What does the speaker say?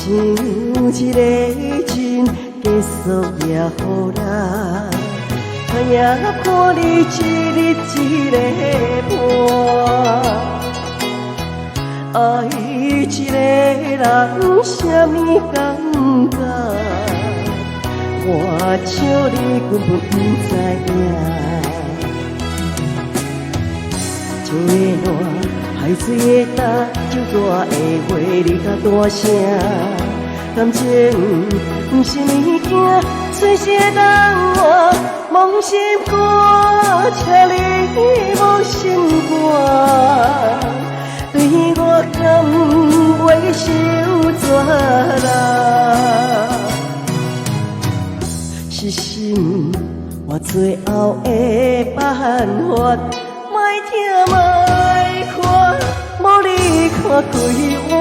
想一个真结束也予人，也看你一日一个伴。愛一個人啥物感覺？我笑你根本毋知影。石的爛，海水的焦，酒大的話，你較大聲。感情毋是物件，隨時會當換。摸心肝，請你摸心肝。對我敢袂傷絕啦？是心我最後的辦法，莫疼莫看，無你看開我。